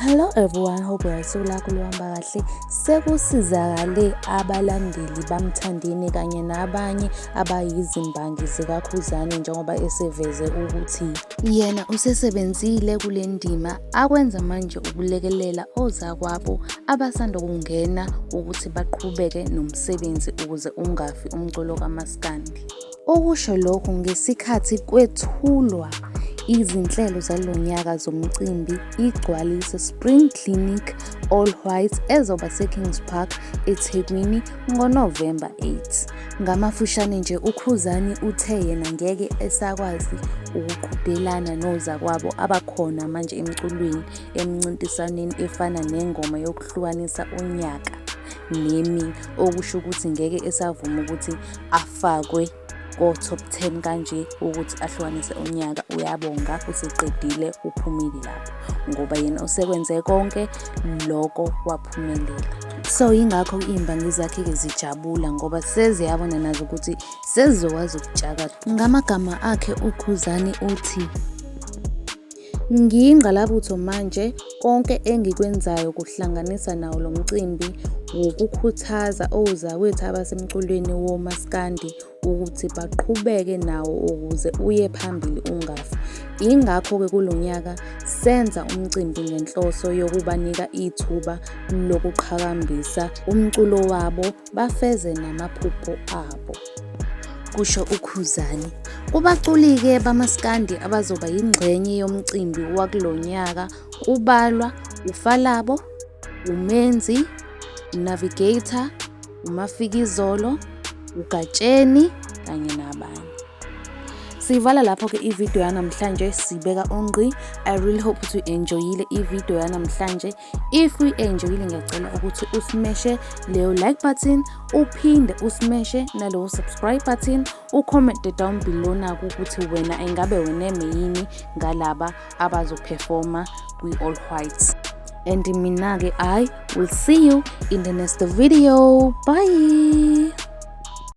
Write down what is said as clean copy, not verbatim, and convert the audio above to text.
Hello everyone, hope usuku lakho luhamba kahle. Sekusizakale abalandeli baMthandeni kanye nabanye abayizimbangi zikaKhuzani njengoba eseveze ukuthi yena usesebenzile kule ndima. Akwenza manje ukulekelela ozakwabo abasanda kungena ukuthi baqhubeke nomsebenzi ukuze ungafi umculo kamaskandi. Ukusho lokhu ngesikhathi kwethulwa izinhlelo zalo nyaka zomcimbi iGcwalisa Spring Clinic All White ezoba seKings Park, eThekwini ngoNovemba 8. Ngamafushane nje uKhuzani uthe yena ngeke esakwazi ukuqhudelana nozakwabo abakhona manje emculweni emncintiswaneni efana nengoma yokuhlukanisa unyaka neminye, okusho ukuthi ngeke esavuma ukuthi afakwe ko-top 10 kanje ukuthi ahlukanise unyaka. Uyabonga, useqedile, uphumile lapho ngoba yena usekwenze konke loko waphumelela. So yingakho iy'mbangi zakhe-ke zijabula ngoba seziyabona nazo ukuthi sezizokwazi ukutshaka. Ngamagama akhe uKhuzani uthi, "Ngiyingqalabutho manje, konke engikwenzayo kuhlanganisa nawo lo mcimbi wokukhuthaza ozakwethu abasemculweni womaskandi ukuthi baqhubeke nawo ukuze uye phambili ungafi. Yingakho-ke kulo nyaka senza umcimbi ngenhloso yokubanika ithuba lokuqhakambisa umculo wabo bafeze namaphupho abo," kusho uKhuzani. Kubaculi-ke bamaskandi abazoba yingxenye yomcimbi wakulo nyaka kubalwa uFalabo, uMenzi, uNavigator, uMafikizolo, uGatsheni kanye nabanye. Sivala lapho-ke ividiyo yanamhlanje, sibeka ungqi. I really hope ukuthi u-enjoyile ividiyo yanamhlanje. If uyi-enjoyile, ngiyacela ukuthi usmeshe leyo like button, uphinde usmeshe nalowo subscribe button, ucommente down below naku ukuthi wena engabe weneme yini ngalaba abazoperforma kwi-All Whites. And mina-ke, I will see you in the next video. Bye.